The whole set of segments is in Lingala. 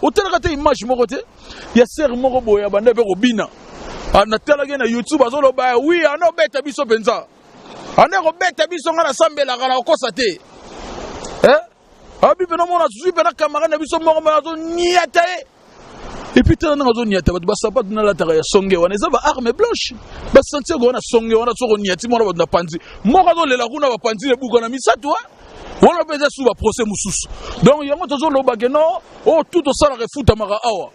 Otalaka te image moko te ya sere moko boye abanda mpe kobina. Ah, natalaki na YouTube azoloba oui, anobeta biso mpenza. Ande kobeta biso nga nasambelaka na kokosa te. Eh? Abi mpe namona zwi mpe na camarade na biso moko moko azoniata ye. Epuis tala ndenge azoniata bato basapatu nalataka ya songe wana eza ba arme blanche basantiago wana songe wana soki oniati mwana bato na panzi moko azolela kuna bapanzi ebuka na misato wana mpe eza su baprocès mosusu donc yango tozoloba ke no oyo tu tosalaka efutamaka awa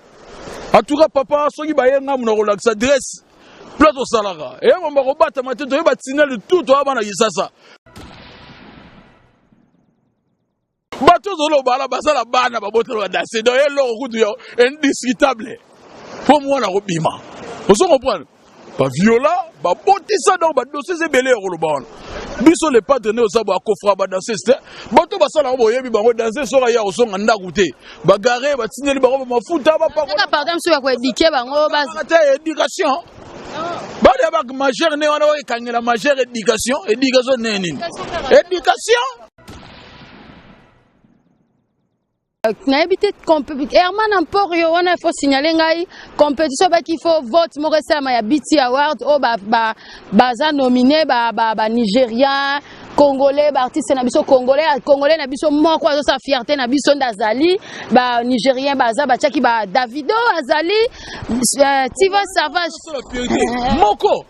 en tout cas papa soki baye ngambu na kolakisa adresse place osalaka eyebomba kobatama te toyeba tinel tout toya bana kisasa bato ozoloba wana baza na bana babotela badanse donc eloko kutu ya indiscutable mpo mwana kobima ozo comprendre baviola babotisa donc badossier eza ebele ya koloba wana biso le padre nde oza bo akofra badanseuse te bato basalaka boyebi bango danse soki aya kozonga ndako te bagare batindeli bango bamafuta bapakola te éducation bana ba majeur ne wana ekangela majeur éducation éducation nde nini éducation Nayebi te Herman Emporio wana il faut signaler ngai compétition baki il faut vote moko esalama ya BT Award oyo ba, ba, baza nominé ba, ba, ba Nigérien congolais ba artiste na biso congolais congolais na biso moko azosala fierté na biso nde azali ba Nigérien baza batiaki ba Davido azali euh, Tiva Savage moko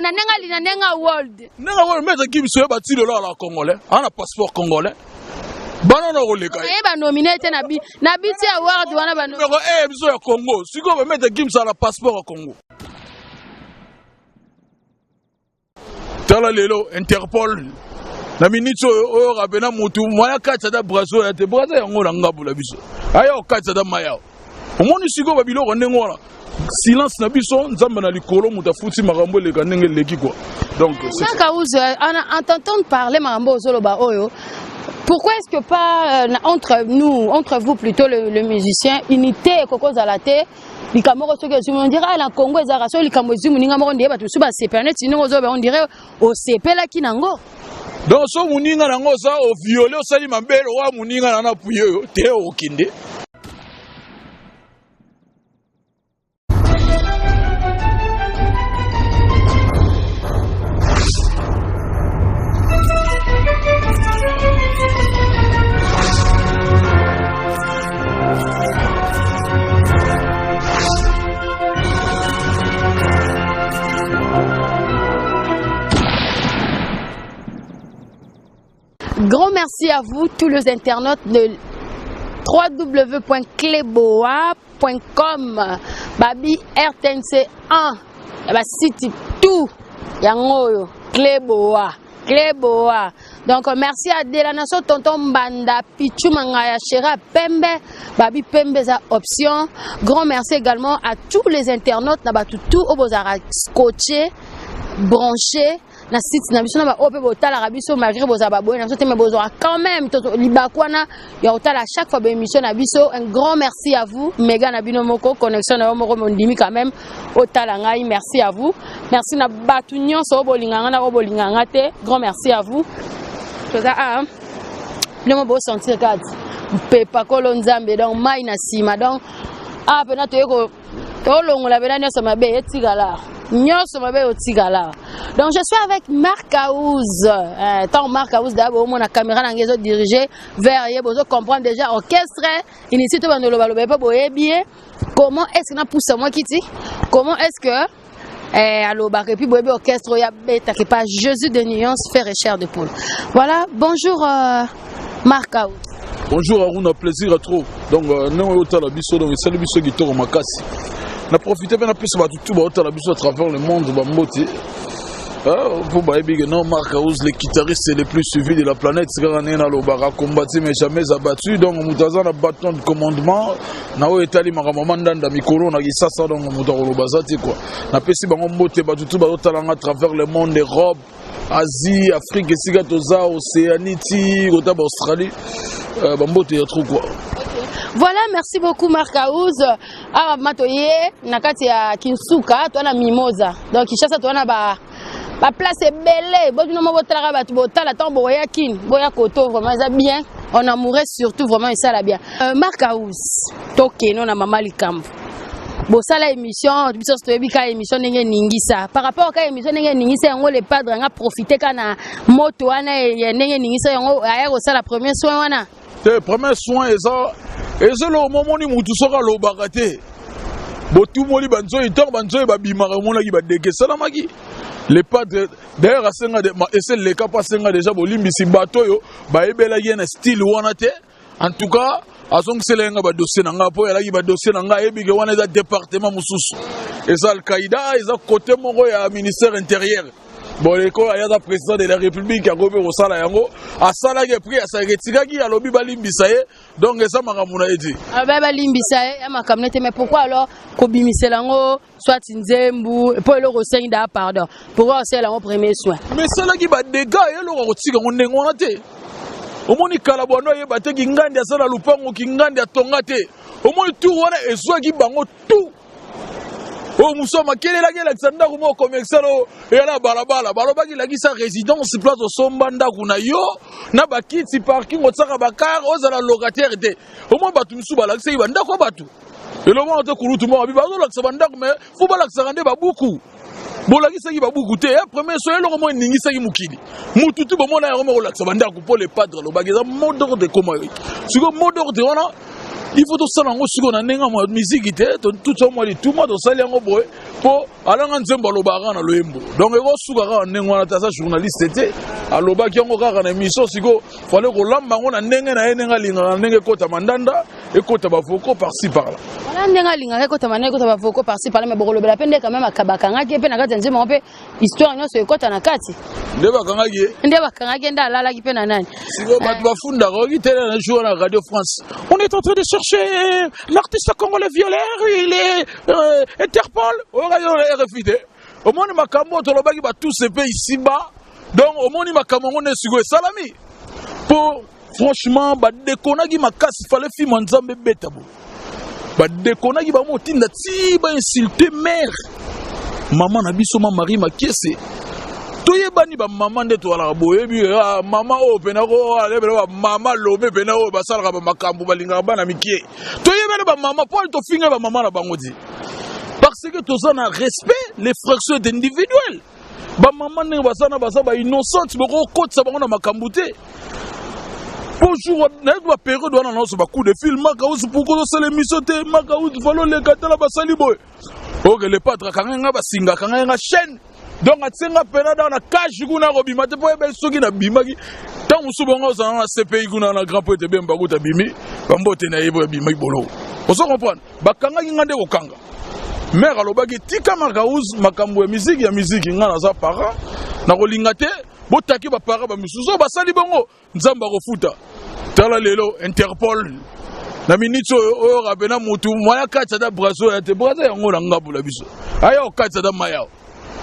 na ndenge ali na ndenge world ndenge world mais ezaki biso ye bati lelo ala congolais ana passeport congolais bana na koleka ye ba nomine te na bi na biti award wana ba numero eh biso ya Congo sikoyo ba meta Gims na passeport ya Congo tala lelo Interpol na minute oyo oyo rapena mutu moya kati ata brazo ya te brazo yango na ngabu na biso aya okati ata maya omoni sikoyo babiloko ndenge wana silence na biso nzambe na likolo moto afuti makambo eleka ndenge eleki quoi donc Makauze en t'entendant parler makambo ozoloba oyo pourquoi est-ce que pas euh, entre nous entre vous plutôt le, le musicien unité ekokozala te likambo moko soki ezwi on dirait ah, na Congo ezalaka soki likambo ezwi moninga moko ndeye bato mosusu basepela neti ndenge ozoloba on dirait osepelaki nango donc so moninga nango oza oviole osali mabe lokola moninga na na puye oyo te okende. Grand merci à vous tous les internautes de www.cleboa.com Babi RTNC 1 ba site tout yango oyo Cleboa Cleboa donc merci à de la nation tonton Mbanda Pichu Mangaya Chera Pembe Babi Pembe eza option grand merci également à tous les internautes na batu tout oyo bozalaka scotché branché na site na biso na baoyo mpe botalaka biso malgré bozala baboye na biso te mais bozwaka quand même libaku wana ya kotala chaque fois baémission na biso. Un grand merci à vous mega na bino moko connexion na yo moko mondimi quand même otala ngai. Merci à vous, merci na bato nyonso oyo bolinga ngai na oyo bolinga ngai te. Grand merci à vous. Toza a bino mo bosentir kati mpepa kolo nzambe donc mai na nsima donc awa mpena toye tolongola mpena nyonso mabe etikala nyonso mabe otikala. Donc je suis avec Marc Aouz euh, tant Marc Aouz d'abord omona caméra na ngai ezodirige vers ye, bozo comprendre déjà orchestre initie to bandoloba loba mpe boyebi ye. Comment est-ce que napusa mwa kiti, comment est-ce que eh, alobaka et puis boyebi orchestre oyo abetaka epa Jésus de nuance faire et chair de poule. Voilà, bonjour euh, Marc Aouz. Bonjour Aruna, plaisir à trop. Donc euh, ndenge oyo otala biso donc esali biso kitoko makasi. Na profite mpe napesa bato tu baotala biso à travers le monde bambote mpo bayebi ke non, Marc Aouz le guitariste le plus suivi de la planète, kaka ndenge nalobaka, combattu mais jamais abattu. Donc moto aza na bâton de commandement na oyo etali makambo mandanda mikolo na kisasa, donc moto akoloba aza te quoi. Napesi bango mbote bato tu bazotala nga à travers le monde, Europe, Asie, Afrique, esika toza, Océanie ti kota ba Australie, euh, bambote ya trop quoi. Voilà, merci beaucoup Marc Aouz. Awa matoye na kati ya Kinsuka, toi na Mimosa. Donc Kinshasa toi na ba ba place ebele. Bobino mo botalaka bato botala ntango boya kin boya koto vraiment eza bien. En amoureux surtout, vraiment esala bien. Marc House, tokeno na mama likambo. Bosala émission, biso toyebi ka émission ndenge eningisa. Par rapport ka émission ndenge eningisa yango, le padre anga profite ka na moto wana ya ndenge eningisa yango, aya kosala premier soin wana. Te, premier soin eza eloko momoni mutu soki alobaka te. Botumoli banzoi, ntango banzoi babimaka, omonaki badeke esalamaki. Le padre d'ailleurs asenga ese leka mpo asenga déjà bolimbisi bato oyo bayebelaki ye na style wana te. En tout cas, azongisela ye nga badossier na nga, mpo eyalaki badossier na nga. Ayebi ke wana eza département mosusu, eza Alkaïda, eza côté moko ya ministère intérieur. Bon, leko aya aza président de la République, yango mpe kosala yango asalaki. Et puis asalaki, etikaki, alobi balimbisa ye. Donc eza makambo na ye te. Alobi balimbisa ye, ya makambo na ye te. Mais pourquoi alors kobimisela yango soit nzembu mpo eloko osengi daa pardon? Pourquoi osala yango premier soin? Mais esalaki badégâts, eloko akotika yango ndenge wana te. Omoni kala bwando ayeba te kingandi asala lupango, kingandi atonga te. Omoni tour wana ezwaki bango tout oyo mosu makelelaki, elakisa ndako moko commercial oyo eyala balabala. Balobaki lakisa résidence, place osomba ndako na yo na bakiti, parking, otiaka bacar, ozala locataire te. Omoni bato mosusu balakisaki bandako ya bato, elobana te. Kulutu moko abi bazolakisa bandako, mais faut balakisaka nde babuku. Bolakisaki babuku te ya premier soin. Eloko moko eningisaki mokili, mutu tu bomona yango moko kolakisa bandako, mpo le padre alobaki eza mot d'ordre. Ekoma sikoyo mot d'ordre wana, il faut tosala yango sikoyo na ndenge ya miziki te. Tutisa mwa lituma, tosali yango boye mpo alanga nzembo, alobaka kaka na loyembo. Donc ekosuka kaka ndenge wana te. Aza journaliste te, alobaki yango kaka na émission. Sikoyo fallait kolamba yango na ndenge na ye, ndenge alingaka, na ndenge ekota mandanda, ekota bavoko par-ci par-là. Wana ndenge alingaka, ekota mandanda, ekota bavoko par-ci par-là. Mais bokolobela mpe nde quand même bakangaki ye mpe na kati ya nzembo yango, mpe histoire nyonso ekota na kati. Nde bakangaki ye. Nde bakangaki ye, nde alalaki mpe na nani. Sikoyo bato bafundaka oki tele na jour na Radio France: "On est en train de chercher l'artiste congolais violeur, il est Interpol." Oyokaki oyo na RFI te. Omoni makambo oyo tolobaki, batuse mpe isimba. Donc omoni makambo yango nde sikoyo esalami, mpo franchement badekonaki makasi. Fallait film ya Nzambe ebeta bo badekonaki bango, otinda ti bainsulte mare, mama na biso, ma Marie Makiese. Toyebani bamama nde toalaka, boyebi mama oyo pena ko bamama lome pena oyo basalaka bamakambo, balingaka bana mike. Toyebani bamama mpo tofinga bamama na bango ti, parce que toza na respect, l'infraction est individuelle. Bamama ndenge baza na baza bainnocente, bokokotisa bango na makambo te. Po jour nayebi bapériode wana nyonso, bacoup de fil: "Makausi, pourquoi ozosala émission te? Makausi, fallait oleka, tala basali boye." Oke, le padre akangai nga basinga, akangai nga chaîne. Donc atie nga pena da na cage kuna, akobima te, mpo yeba soki nabimaki ntango mosusu bongo ozala na CPI kuna na grand poete Bemba kuta abimi bambote na ye boye, abimaki boloko. Ozo comprendre, bakangaki nga nde kokanga. Mare alobaki: "Tika Makaus, makambo ya miziki ya miziki, nga naza parent, nakolinga te botaki baparent bamisusu oyo basali bongo. Nzambe akofuta." Tala lelo Interpol na miniti oyo, oyoka pena mutu moya kati ata brazo ya te, brazo yango na ngambo na biso aya okati ata mai awa.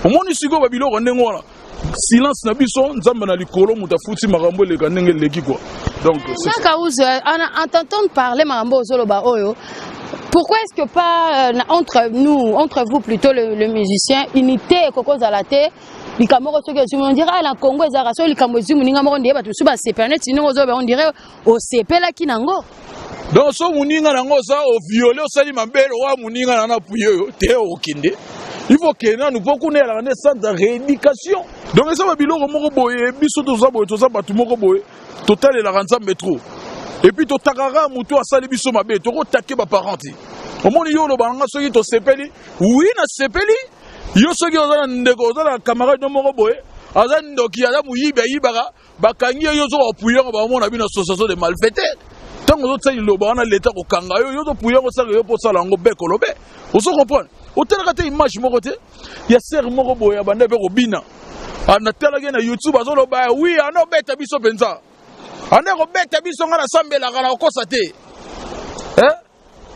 Omoni sikoyo babiloko ndenge wana, silence na biso, Nzambe na likolo moto afuti makambo eleka ndenge eleki quoi. Donc Makaus, en t'entendant parler, makambo ozoloba oyo, pourquoi est-ce que pas entre nous, entre vous plutôt, le musicien, unité ekokozala te? Likambo moko soki ezwi, on dirait na Congo ezalaka soki likambo ezwi moninga moko, ndeye bato mosusu basepela neti ndenge ozoba, on dirait osepelaki nango. Donc so moninga nango oza oviole, osali mabe lokola moninga na na puye oyo te, okende, il faut kende nanu mpo kuna eyalaka nde centre ya rééducation. Donc eza babiloko moko boye, biso toza boye, toza bato moko boye, totalelaka Nzambe trop et puis totakaka motu asali biso mabe, tokotake baparent te. Omoni yo oloba nanga soki tosepeli, oui, nasepeli. Yo soki oza na ndeko, oza na camarade no moko boye, aza ndoki, aza moyibi, ayibaka, bakangi ye, yo ozoka kopuya yango, bamona bino association de malfaiteur. Ntango ozotia liloba wana, leta kokanga yo, yo ozopuya yango, osala yo mpo osala yango bekolobe. Ozo comprendre, otalaka te image moko te ya sere moko boye abanda mpe kobina. Natalaki na YouTube, azoloba: "Oui, anobeta biso mpenza, ande kobeta biso, nga nasambelaka, na kokosa te."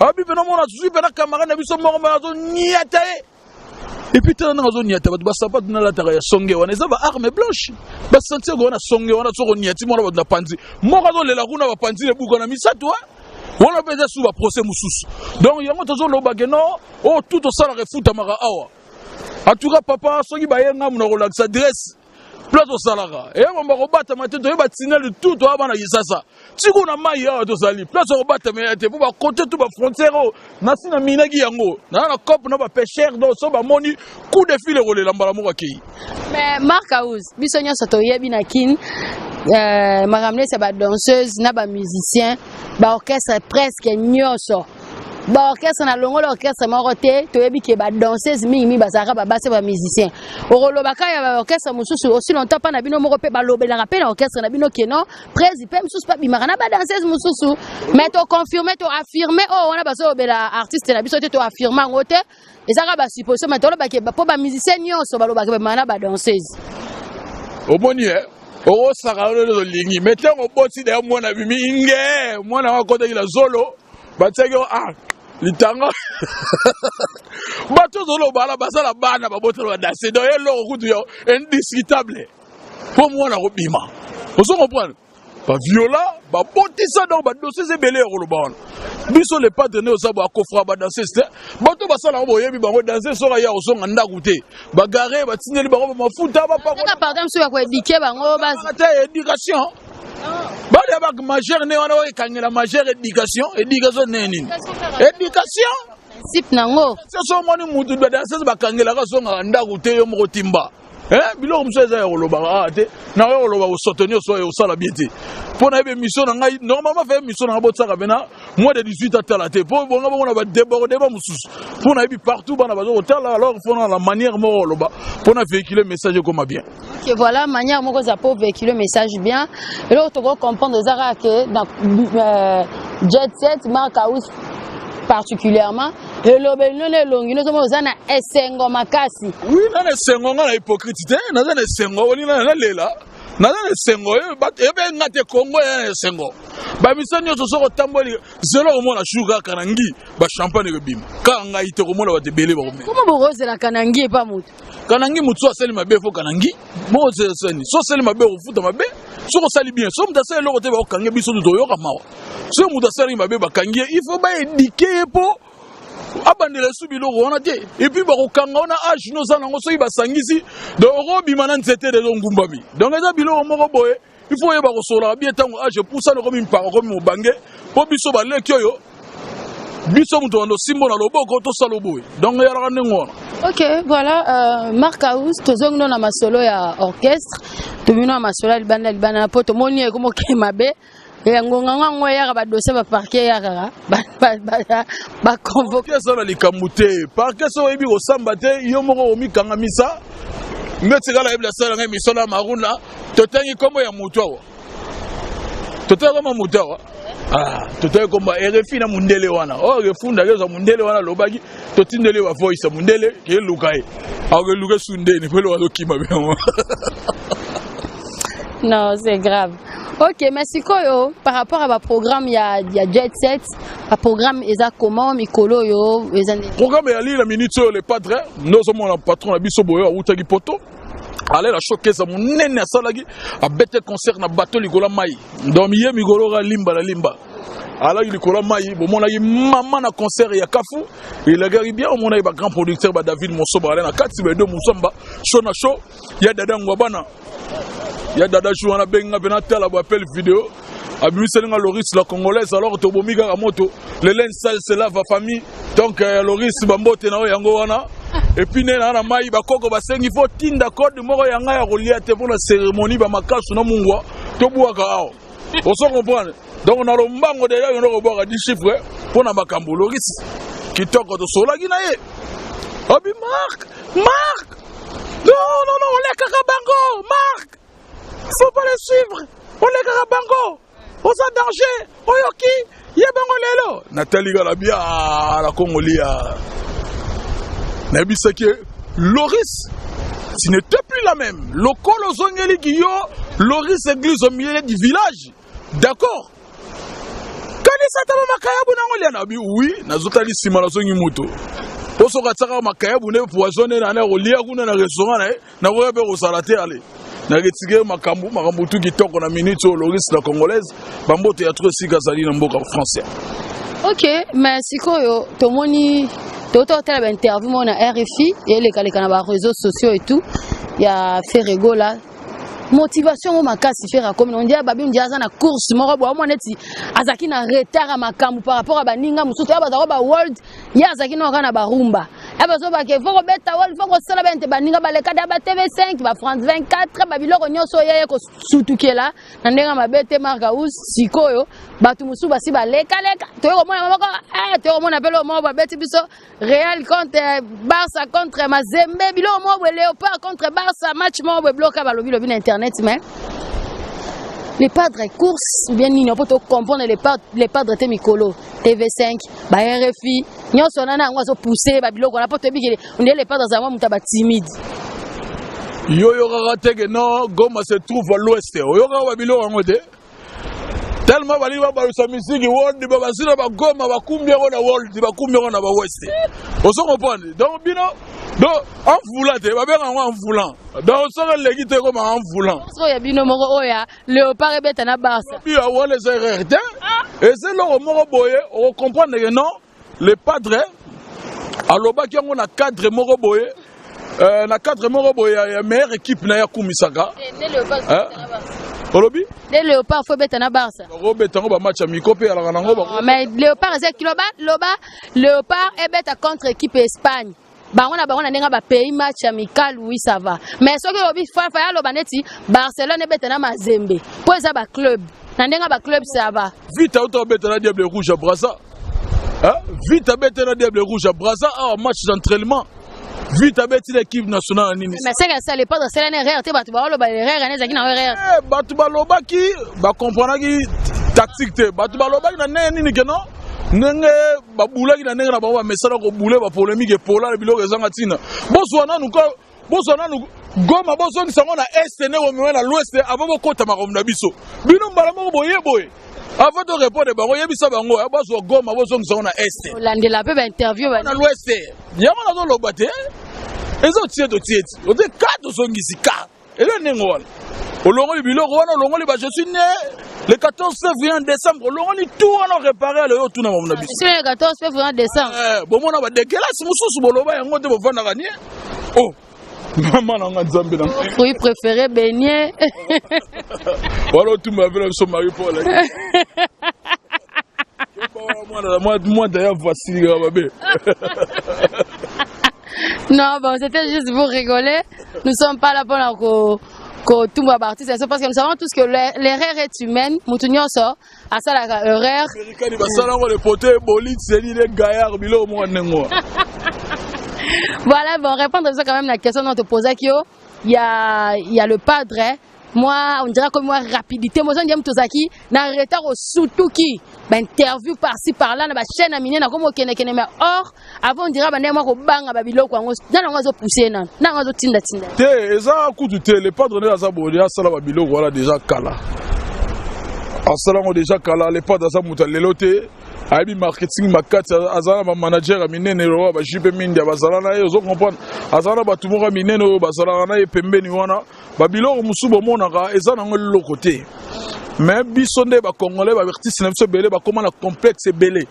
Abi mpena mona zwi mpena camarade na biso moko moko azoniata ye. Et puis tala ndenge azoniata bato, basapatu nalataka ya songe wana eza baarme blanche, basantiago wana songe wana. Soko oniati mwana bato na panzi moko, azolela kuna, bapanzi ebuka na misato wana mpe eza su baprocès mosusu. Donc yango tozoloba ke non, oyo tu tosalaka efutamaka awa. En tout cas papa, soki baye ngambu na kolakisa adresse. Place osalaka eyeba kobatama te, toyeba tinel tout, toya bana Kisasa tiko na mai awa tozali place okobatama ya te, mpo bakote tu bafrontière oyo nasi na minaki yango naa na cope na bapêcheur, donc so bamoni coup de fil ekolela mbala moko akei. Mais Mark House, biso nyonso toyebi na Kine, makambo neti ya badanseuse na bamusicien, baorchestre presque nyonso, baorchestre na longola orchestre moko te, toyebi ke badanseuse mingimingi bazalaka babasi, bamusicien. Okolobaka ya baorchestre mosusu aussi longtemps mpa na bino moko mpe balobelaka mpe na orchestre na bino ke non, prési mpe mosusu mpe abimaka na badanseuse mosusu. Mais toconfirme, toaffirme oyo wana bazolobela artiste na biso te, toaffirme yango te, ezaka basupposition. Mais tolobaki mpo bamusicien nyonso balobaka bamaka na badanseuse. Omoni e okosaka oyo olingi, mais ntango oboti deya mwana bimi inge, mwana wango akotaki na zolo, batiaki yo ah litanga. Bato ozoloba basala bana babotela badanse, donc eloko kutu yo indiscutable mpo mwana kobima, ozo comprendre, baviola babotisa. Donc badossier ebele ya koloba wana. Biso le padre nde oza bo akofra badanseuse te. Bato basala yango boyebi bango. Danse soki aya kozonga ndako te, bagare batindeli bango bamafuta. Bapakopa mosusu ya koéduquer bango. Te, éducation bana ya bamajeur nde wana oyo ekangela majeur. Éducation, éducation nde nini? Éducation Principe nango. So omoni mutu badanseuse bakangelaka azongaka ndako te, yo moko timba. Biloko mosusu eza ya kolobaka awa te. Nakoya koloba kosoto nyonso oyo osala bien te, mpo nayebi émission na ngai. Normalement fe émission na ngai botiaka mpena moins de 18 atala te, mpo bonga bomona badébordement mosusu, mpo nayebi partout bana baza kotala. Alors faut na la manière moko koloba mpo na véhiculer message ekoma bien. Ok, voilà, manière moko eza mpo véhiculer message bien. Eloko toko comprendre eza kaka ke na Jet Set, Mark House particulièrement, elobeli nono elongi nozomona oza na esengo makasi. Oui, na na esengo. Nga na hypocrite te, naza na esengo. Olingi nalela, naza na esengo. Ebe nga te, Kongo eza na esengo. Bamiso nyonso soki otamboli zelo komona jour kaka na ngi bachampagne ekobima, kaka ngai te, komona bato ebele bakomela. Koma bokozelaka na ngi epa moto? Kana ngi, motu asali mabe fo kana ngi mosani. So osali mabe, okofuta mabe. Soki osali bien, so moto asali eloko te, bakokange. Biso tu toyoka mawa soki moto asalaki mabe, bakangi ye. Il faut baéduquer ye mpo abandela esu biloko wana te. Et puis bakokanga wana age no oza nango, soki basangisi, donc okobima na nzete dezo ngumbami. Donc eza biloko moko boye, il faut oyeba kosolaka bien ntango age epusani, okomi mpaka, okomi mobange, mpo biso baleki oyo, biso moto bando osimbo na loboko tosala boye. Donc eyalaka ndenge wana. Ok, voilà, Mark House, tozongi no na masolo ya orchestre, tobino na masolo ya libanda libanda, mpo tomoni ekomokee mabe ya ngonga ngo eyaka, badossier baparquet eyakaka, baconvoquer. Eza na likambo te. Parquet soki oyebi kosamba te, yo moko omikangamisa. Neti kala yebi nasala ngai misolo ya Maruna, totangi nkombo ya motu awa, totangi kombo ya motu awa, totangi kombo ya RFI na mundele wana oyo refundaki ozwa mundele wana, alobaki totindeli ye bavoice ya mundele keluka ye, akeluka esu ndeni po eloko azokima biango. Non, c'est grave. Ok, mais sikoyo par rapport à baprogramme ya Jet Set, baprogramme eza comment mikolo oyo? Eza ndenge Programme eyali na minute oyo, le padre nde ozomona patron na biso boye awutaki poto, alela showcase ya monene asalaki, abete concert na bateau likolo ya mai. Donc ye mikolo oyo limba na limba alaki likolo ya mai. Bomonaki mama na concert ya Kafu, elakaki bien. Omonaki bagrand producteur ba David Moso baale na kati, baedo Musamba, show na show ya dada Ngwabana ya dada jou wana. Benga mpe natala bo appel vidéo abimiseli nga Loris la Congolaise. Alors tobomi kaka moto, le linge sale se lave famille. Donc Loris, bambote na oyo yango wana. Et puis nde na mai bakoko basengi fo tinda code moko ya ngai ya kolia te mpona cérémonie, bamakasu na mungwa tobwaka awa, oso comprendre. Donc na lombango deja yonde kobwaka 10 chiffre mpona makambo. Loris kitoko, tosolaki na ye, abi Mark, Mark, non, non, non, olekaka bango Mark, faut pas les suivre, olekaka bango, oza danger, oyoki ye bango lelo. Natali kala bia na Kongolia, nayebisaki ye: Loris, tu n'étais plus la même lokolo ozongeliki yo Loris, église au milieu du village, d'accord? Kanisa ata bamakayabu nango lia na bi. Oui, nazotali nsima, nazongi moto mpo soki atiaka makayabu nde poison nde nani akolia kuna na restaurant na ye, nakoya mpe kozala te. Ale naretire makambo, makambo tu kitoko na minute oyo. Loris la Congolaise, bambote ya tro esika azali na mboka français. Ok, mais sikoyo tomoni tota otala bainterview moko na RFI elekaleka na baréseaux sociaux et tout ya Ferre Gola. Motivation yango makasi. Ferre akomi na ondia babi, ondia aza na course moko boye, omona neti azalaki na retard ya makambo par rapport ya baninga mosusu ya bazalaka ba world. Ye azalaki nao kaka na barumba ya bazobake, faut kobeta world, faut kosala bente. Baninga baleka da ba TV5, ba France 24, babiloko nyonso oyo ye kosutukela na ndenge mabe te. Mark House sikoyo bato mosusu basi balekaleka. Toye komona moko, toye komona mpe loo moko babeti biso Real contre Barça, contre Mazembe, biloko moko boye, Léopard contre Barça, match moko boye bloka balobi lobi na internet. Mais les padres, course ou bien nini, po tocomprendre les padres te. Mikolo TV5, ba RFI nyonso wana na yango azopousse babiloko wana, po toyebi ke nde les padres azalama moto ya batimide. Yo oyokaka te ke non, Goma se trouve à l'ouest? Oyokaka babiloko yango te, tellement balingi babalusa misiki world, basila bagoma, bakumbi yango na world, bakumbi yango na bawest. Ozo comprendre? Donc bino, donc en voulant te, babenga yango en voulant. Donc soki eleki te, ekoma en voulant. Oyo ya bino moko, oyo ya Léopard ebeta na Barça. Biya wana eza erreur te, eza eloko moko boye. Okocomprendre ke non, le padre alobaki yango na cadre moko boye, na cadre moko boye ya meilleure équipe na ye akumisaka. Olobi? Nde Léopard faut ebeta na Barça. Bakobeta yango bamatch ya miko mpe alaka nango. Mais Léopard eza loba loba, Léopard ebeta contre équipe Espagne, bango na bango na ndenge bapays, match amical, oui, ça va. Mais soki olobi fafa ya loba neti Barcelone ebeta na Mazembe, mpo eza baclub, na ndenge baclub, ça va. Vite auta obeta na Diable Rouge ya Braza. Vite abeta na Diable Rouge ya Braza awa, match d'entraînement. Vite abeti na équipe nationale ya nini. Mais seke asala pas asala na erreur te. Bato baoloba erreur wana ezalaki na erreur. Bato balobaki, bakomprenaki tactique te. Bato balobaki na ndenge nini ke non, ndenge babulaki na ndenge na bango, bamesana kobule bapolémique epola na biloko ezanga ntina. Bozwa nanu, bozwa nanu Goma, bozongisa yango na est, nde bomema na l'ouest avant bokota makambo na biso. Bino mbala moko boye boye, avant to répondre bango, yebisa bango bazwa Goma, bozongisa yango na est. Olandela mpe bainterview. Na l'ouest yango nazoloba te, eza otie totie ti otie ka tozongisi ka eza ndenge wana. Olongoli biloko wana, olongoli ba "Je suis né le 14 février en décembre", olongoli tout wana, oréparé ale oyo otuna mamu na biso. Le 14 février en décembre. Bomona badekelasi mosusu, boloba yango te, bovandaka nie. Oh, mama na nga, Nzambe na Fruit préféré, beignet. Wana otumba mpe na biso Marie Paul mwana d'ailleurs, voici mabe. Non, bon, c'était juste pour rigoler. Nous sommes pas là pour kotumba baartiste, parce que nous savons tous que l'erreur est humaine. Mutu nyonso asalaka erreur. Amerikani basala yango, le pote eboli tseli le gaillard, biloko moko ndenge wana. Voilà, bon, répondre ça quand même la question dont te posaki yo. Il y a le padre, moi on dirait comme moi rapidité, moi on dirait tozaki na retard, osutuki ba interview par-ci par-là na ba chaîne ya minene comme okende kende. Mais or avant, on dirait bande mwa kobanga ba biloko yango nana yango azopousser nano na yango azotinda tinda. Te, eza kutu te. Le padre nde aza boye, asala babiloko wana déjà kala, asala yango déjà kala. Le padre aza moto ya lelo te, ayebi marketing makati, azala na bamanager ya minene lokola bajupe mingi bazala na ye. Ozo comprendre? Azala na bato moko ya minene oyo bazalaka na ye pembeni wana. Babiloko mosusu bomonaka eza nango eloko te, mais biso nde bacongolais, baartiste na biso ebele bakóma na complexe ebele.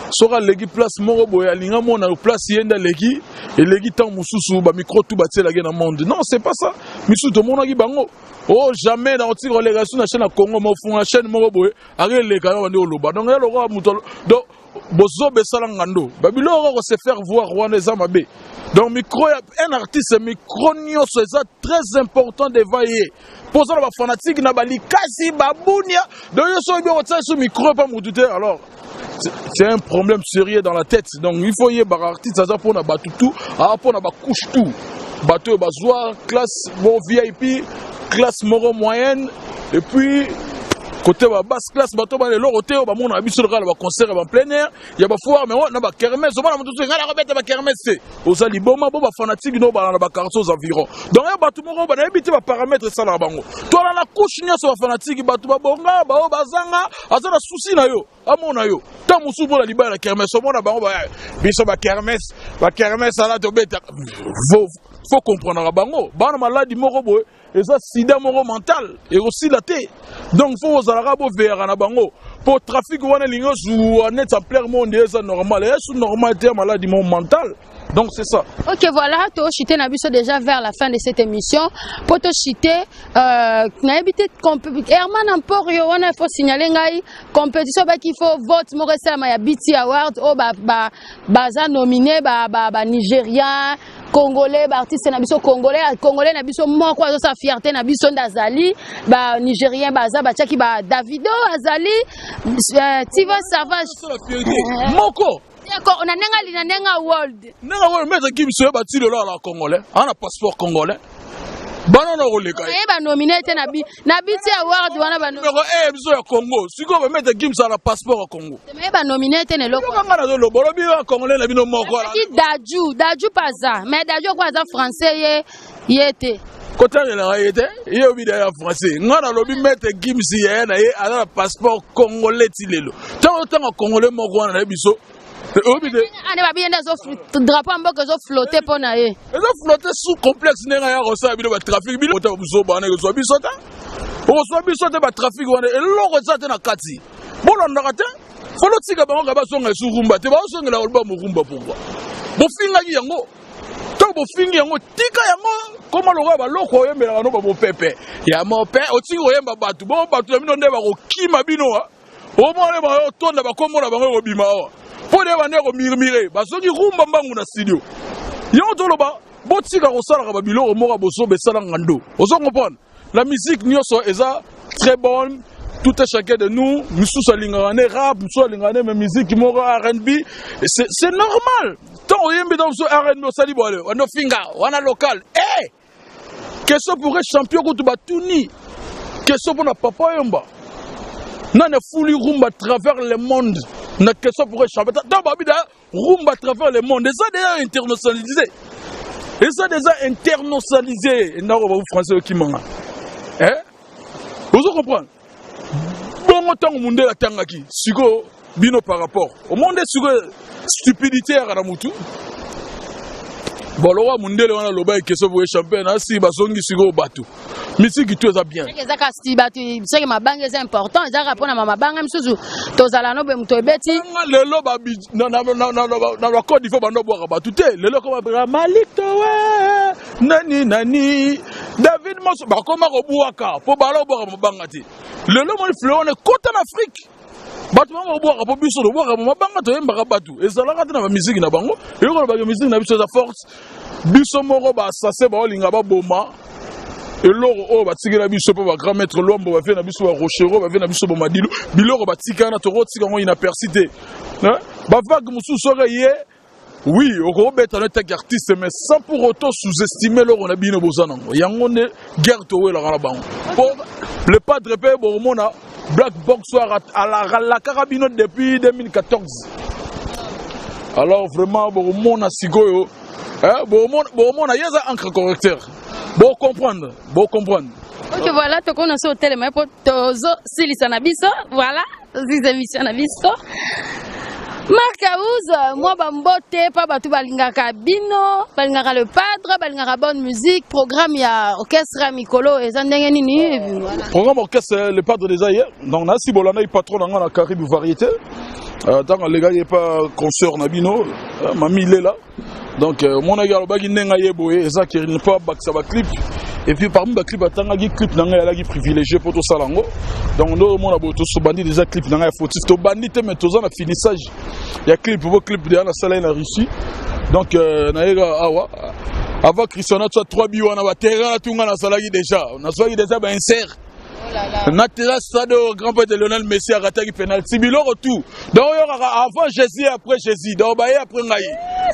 Soki aleki place moko boye, alinga mona place ye nde aleki, eleki. Ntango mosusu bamicro tu batielaki na monde. Non, c'est pas ça. Misusu tomonaki bango, oh, jamais nakotika koleka su na chaîne ya Congo, mofunga chaîne moko boye, akeleka yo bandi oloba. Donc ya lokola moto, donc bozoba esala ngando, babiloko ko se faire voir wana eza mabe. Donc micro ya un artiste, micro nyonso eza très important devant ye, mpo oza na bafanatike na balikasi babunia. Donc yo soki okotia so micro epa motu te, alors c'est un problème sérieux dans la tête. Donc il faut yebaka, artiste aza mpona bato tout, aza mpona bacouche tout, bato oyo bazwa classe moko VIP, classe moko moyenne, et puis côté ba basse classe, bato bana eloko te, oyo bamonaka biso kaka na baconcert ya baplein air, ya bafoire, mais na bakermesse omona moto soki ngai nakobeta bakermesse te, oza liboma. Bo bafanatike no bala na baquartier aux environs. Donc ya bato moko banayebi te baparametre esalaka bango. Toala na couche nyonso, bafanatike, bato babonga, baoyo bazanga, aza na souci na yo, amona yo ntango mosusu mpona libala na kermesse, omona bango biso bakermesse, bakermesse ala tobeta. Faut comprendre bango bana maladi moko boye, eza sida moko mental, ekosila te. Donc faut ozalaka boveyaka na bango, mpo trafic wana elingi ozwa neti ampleur monde eza normal, esu normal te, ya maladi moko mental. Donc c'est ça. Ok, voilà, tochite na biso déjà vers la fin de cette émission. Po tochite, nayebi te Herman Emporio wana, il faut signaler ngai compétition baki, il faut vote moko esalama ya BET Award oyo baza nominé ba Nigérien, Congolais, baartiste na biso congolais, congolais na biso moko azosala fierté na biso nde azali. Banigérien baza, batiaki ba Davido azali, Tiwa Savage. La fierté moko. Na ndenge ali na ndenge world. Ndenge oyo Maître Gims oyo bati lelo ala congolais, ana passeport congolais, bana na koleka ye. Ye banomine te na BET Award wana Numéro 1 biso ya Congo sikoyo, baMaître Gims ala passeport ya Congo. Ye banomine te na eloko. Yoka, nga nazoloba, olobi ya congolais na bino moko. Ki Dadju, Dadju mpe aza, mais Dadju oko aza français, ye te. Kotangelaka ye te, ye obi da ya français. Nga nalobi Maître Gims, yaya na ye aza na passeport congolais ti lelo. Ntango otanga congolais moko wana na ye biso, oyebi te. Ane babi ye nde azo drapeau ya mboka ezoflotte mpo na ye. Eza flotte sous complexe ndenge aya kosala bino batrafic. Bino ota biso bana ekozwa biso te, okozwa biso te. Batrafic wana eloko eza te na kati, bolandaka te. Folo tika bango ka bazonga esu rumba te, bazongela koloba morumba. Pourquoi bofingaki yango? Ntango bofingi yango, tika yango koma lokola baloko oyembelaka no bamopepe ya mope. Otiki koyemba bato bo bato na bino nde bakokima bino. Omona baotonda bakombo na bango ekobima awa mpo nde bande komurmure, bazongi rumba mbangu na studio. Yango toloba, botika kosalaka babiloko moko bosoba esala ngando. Ozo comprendre, la musique nyonso eza très bonne. Tout est chacun de nous, misusu alingaka ne rap, misusu alingaka ne mais musique moko R&B, c'est normal. Ntango oyembi ntango mosusu R&B, osali boale wana, ofinga wana local. Eh, question pour champion kutu batuni question mpona Papa Oyomba nani afuli rumba à travers le monde na question pour champion. Ntango babi da rumba à travers le monde, eza déjà internationalisé, eza déjà internationalisé. Ndako babu français okimanga, eh, ozo comprendre bongo. Ntango mundele atangaki sikoyo bino par rapport au monde, sikoyo stupidité yaka na mutu bolokwa. Mundele wana aloba question boye champion asi bazongi sikoyo bato misiki tu eza bien. Eza kasi bato soki mabanga eza important, eza kaka mpona mabanga misusu tozala no boye moto ebeti. Nga lelo na baCôte d'Ivoire bando bwaka bato te. Lelo koma Malik Towe nani nani David Moso bakoma kobwaka mpo bala kobwaka mabanga te. Lelo moni fleur wana ekota na Afrique, bato bango kobwaka mpo biso tobwaka mabanga, toyembaka bato ezalaka te na bamisiki na bango. Eyokolobaka misiki na biso eza forte. Biso moko baassassin baolinga baboma eloko oyo batikela biso mpo bagrand maître Lwambo bavie na biso, baRochereau bavie na biso, bomadilu biloko batikana, tokotika yango inaperçu te. Bavague mosusu soki ye, oui, okobeta no etaki artiste, mais sans pour autant sous-estimer eloko na bino boza nango. Yango nde guerre towelaka na bango po le padre mpe bokomona Black Box oyo alalakaka bino depuis 2014. Alors vraiment bokomona sikoyo, bokomona ye aza encre correcteur, bocomprendre, bocomprendre. Ok, voilà, tokona so otelema mpo tozosilisa na biso. Voilà, tosilisa émission na biso. Marc House, mwa bambote mpa bato balingaka bino, balingaka le padre, balingaka bonne musique. Programme ya orchestre ya mikolo eza ndenge nini? Voilà. Programme orchestre le padre déjà hier, donc nasi bolandaki patron na nga na Caribe Variété, ntango alekaki epa concert na bino, mami lela. Donc omonaki alobaki ndenge aye boye, eza kerine mpo abakisa baclip. Et puis parmi baclip atangaki, clip na ngai alaki privilégié mpo tosala yango. Donc nde omona boye, tobandi déjà clip na ngai ya fautif. Tobandi te, mais toza na finissage ya clip po clip deja nasala ye na Russie. Donc nayeka awa avant Christiana tia 3 bi wana baterrain atunga, nasalaki déjà, nazwaki déjà bainsert na terrain stade oyo grand prêtre Lionel Messi arataki penalty, biloko tout. Donc oyokaka avant Jésus, après Jésus, donc baye après ngai.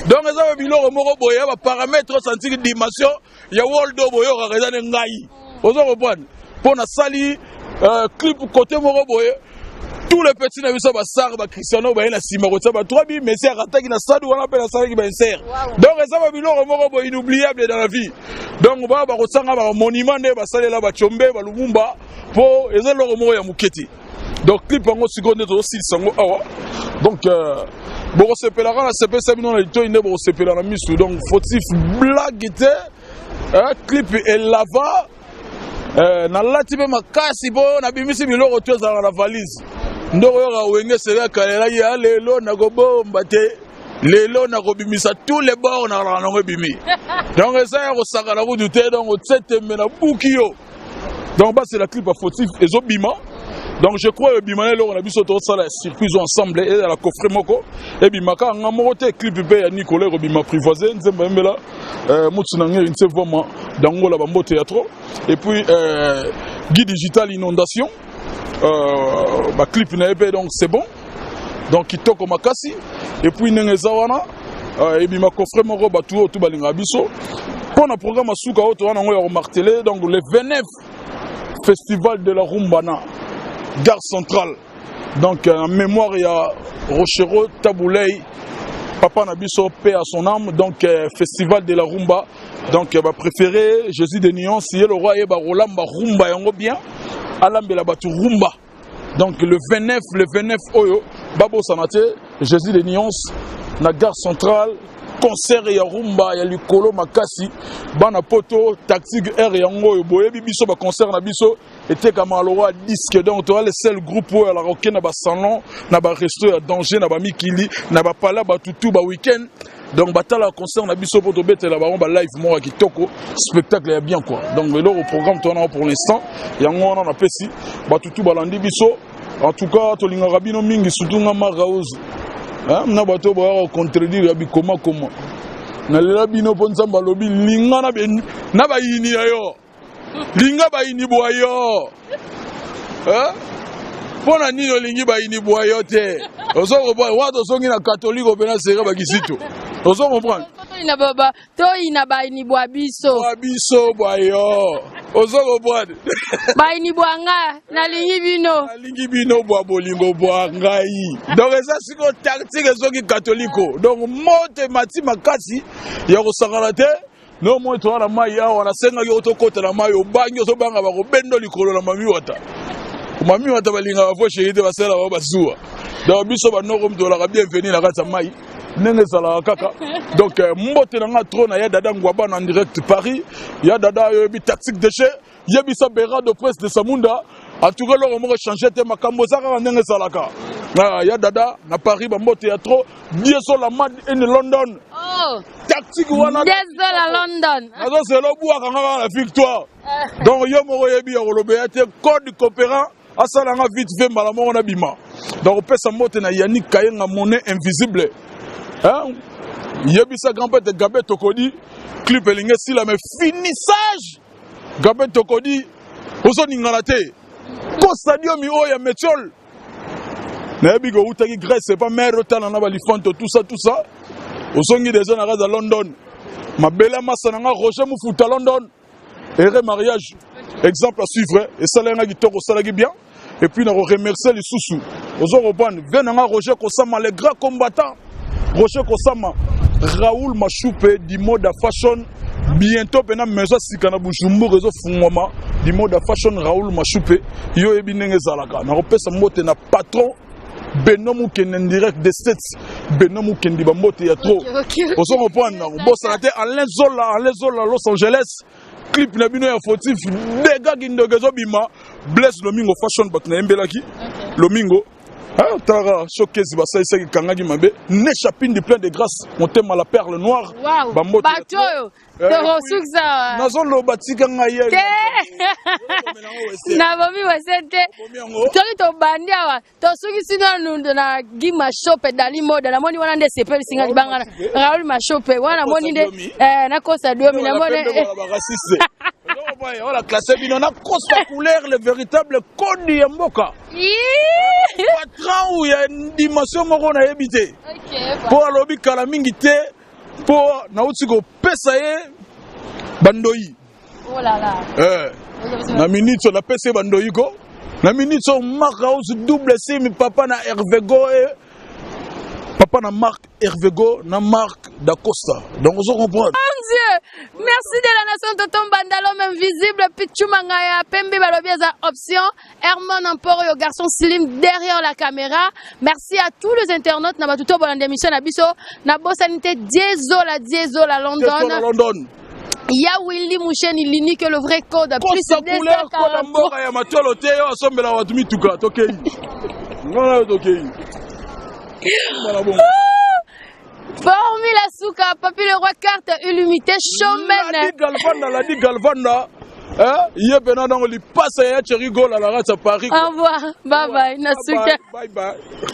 Donc eza ba biloko moko boye ya baparamètre osantiki dimension ya world oyo boyokaka eza nde ngai. Ozo comprendre, mpo nasali clip côté moko boye, tous les petits na biso basar baChristiano baye na nsima kotia ba 3 bi Messi arataki na stade wana mpe nasalaki bainsert. Donc eza ba biloko moko boye inoubliable dans la vie. Donc baa bakosanga bamonument nde basalela bacombe baLumumba mpo eza eloko moko ya moke te. Donc clip yango sikoyo nde tozosilisa yango awa. Donc bokosepelaka na sepesa bino na litoi nde bokosepela na misu. Donc fautif blague te, clip elava, nalati mpe makasi mpo nabimisi biloko to ezalaka na valise. Ndoko oyoka wenge seri akalelaki ya lelo nakobomba te. Lelo nakobimisa tous les bords nakalaka nango ebimi. Donc eza ya kosakana kutu te, donc otie tembe na buki yo. Donc basela clip ya fautif ezobima. Donc je crois ebima na eloko na biso tozosala ya surprise ensemble, ezala coffret moko ebima kaka nga moko te. Clip mpe ya Nicolas ekobima apprivoise nzembo ayembela mutu na ngeri nse voma dangola bambote ya trop. Et puis Guy Digital Inondation, baclip na ye mpe, donc c'est bon, donc kitoko makasi. Et puis ndenge eza wana, ebima coffret moko, bato oyo tu balingaka biso mpo na programme asuka oyo toza nango ya komarteler. Donc le 29, festival de la rumba na gare centrale, donc en mémoire ya Rochero Taboulay, papa na biso, paix à son âme. Donc festival de la rumba, donc bapréféré Jésus de Nuance, ye le roi, yeba rolamba rumba yango bien, alambela bato rumba. Donc le 29, le 29 oyo babosana te, Jésus de Nuance na gare centrale, concert ya rumba ya likolo makasi. Bana poto, tactique r yango oyo boyebi biso, baconcert na biso etekama lokwa disque. Donc toza le seul groupe oyo alaka okende na basalon, na baresto ya danger, na bamikili, na bapala batutu baweekend. Donc batala concert na biso mpo tobetela bango balive moko ya kitoko, spectacle ya bien quoi. Donc eloko programme towana pour l'instant yango wana. Napesi batutu balandi biso, en tout cas tolingaka bino mingi, surtout nga Mark House na bato boyaka contredire ya bikomakoma. Nalela bino mpo Nzambe alobi: linga na bayini ya yo, linga bayini bwa yo. Mpo na nini olingi bayini bwa yo te? Ozo comprendre wana? Tozongi na katoliko mpe na sere bakisito, ozo comprendre? Toyina bayini bwa biso. Bwa biso, bwa yo, ozo comprendre? Bayini bwa nga, nalingi bino. Nalingi bino bwa bolingo bwa ngai. Donc eza sikoyo tactique ezoki katoliko, donc moto emati makasi ya kosangana te. No moi toza na mai awa, nasengaki oyo tokɔta na mai, obangi, ozobanga bakobendo likolo na mami wata. Mami wata balingaka fo chéri te, basala bango bazuwa. Donc biso banoko tolaka bienvenu na kati ya mai ndenge ezalaka kaka. Donc mbote na nga trop na ya dada Ngwabana en direct Paris. Ya dada, oyebi tactique déchet, yebisa Berado Presse de Samunda. En tout cas eloko moko change te, makambo eza kaka ndenge ezalaka. Ya dada na Paris, bambote ya trop. Diesola mad in London. Oh. Tactique wana. Diesola London. Nazosela obwaka nga kaka na victoire. Donc yo moko oyebi ya koloba te, code coopérant asalanga vite fait mbala moko na bima. Donc opesa mbote na Yannick Kayenga, monnaie invisible, hein? Yebisa grand prêtre Gabe Tokodi, clip elingi esila, mais finissage Gabe Tokodi ozoningana te. Kosa diomi oyo ya metiole, nayebi koutaki Grèce epa mare, otala na balifanto, tout ça, tout ça, ozongi déjà na kati ya London. Mabele masa na nga Roger Mufuta London, ere mariage exemple à suivre, esalaki nga kitoko, osalaki bien. Et puis na koremercier lisusu, ozo comprendre, vie na nga Roger Kosama, le grand combattant Roger Kosama, Raoul Mashupe Dimoda Fashion, bientôt mpena maison sika na Bujumbura ezofungwama. Dimoda Fashion, Raoul Mashupe, yo oyebi ndenge ezalaka. Nakopesa mbote na patron Beno Mukende en direct des States. Beno Mukendi, bambote ya trop, ozo comprendre? Nakobosana te Alain Zola, Alain Zola Los Angeles, clip na bino ya fautif dega kindoki ezobima. Blaise Lomingo Fashion, bato nayembelaki Lomingo talaka showcase basalisaki, kangaki mabe ne chapine plein de grâce, motema la perle noire. Bambote bato oyo tokosukisa. Nazoloba, tika ngai ye. Te, nabomi wese te. Soki tobandi awa, tosukisi nanu na Gi Mashope Dali Moda. Namoni wana nde esepelisinga libanga Raoul Mashope wana, namoni nde nakosa diomi, namoni. Wala classe bino nakosa couleur, le véritable code ya mboka, patron ou ya dimension moko nayebi te, mpo alobi kala mingi te, mpo nauti kopesa ye bandoi. Na minute oyo napesi ye bandoi ko na minute oyo Mark House double sim, papa na Hervego e papa na Mark Hervego na Mark Dacosta, donc ozo comprendre. Mon Dieu, merci de la nation, Tonton Mbanda, l'homme invisible, Pichu Mangaya, Pembe Balobi eza option, Herman Emporio, garçon slim derrière la caméra. Merci à tous les internautes na batuto bolanda émission na biso, na bosanité Diesola Diesola London. Diesola London. Ya Willy Moucheni, l'unique, le vrai code. Plus Kosa couleur koda 243. Mboka ya matolo te, yo asombela bato mituka, tokei ngana yo, tokei. Mbala bongo. Formule suka, Papi le roi, carte illimitée, showman. Ladi Galvanda, Ladi Galvanda. Hein? Ye pena donc lipasa ya Thierry Gola la rate à Paris. Au revoir. Bye bye. Na suka. Bye bye.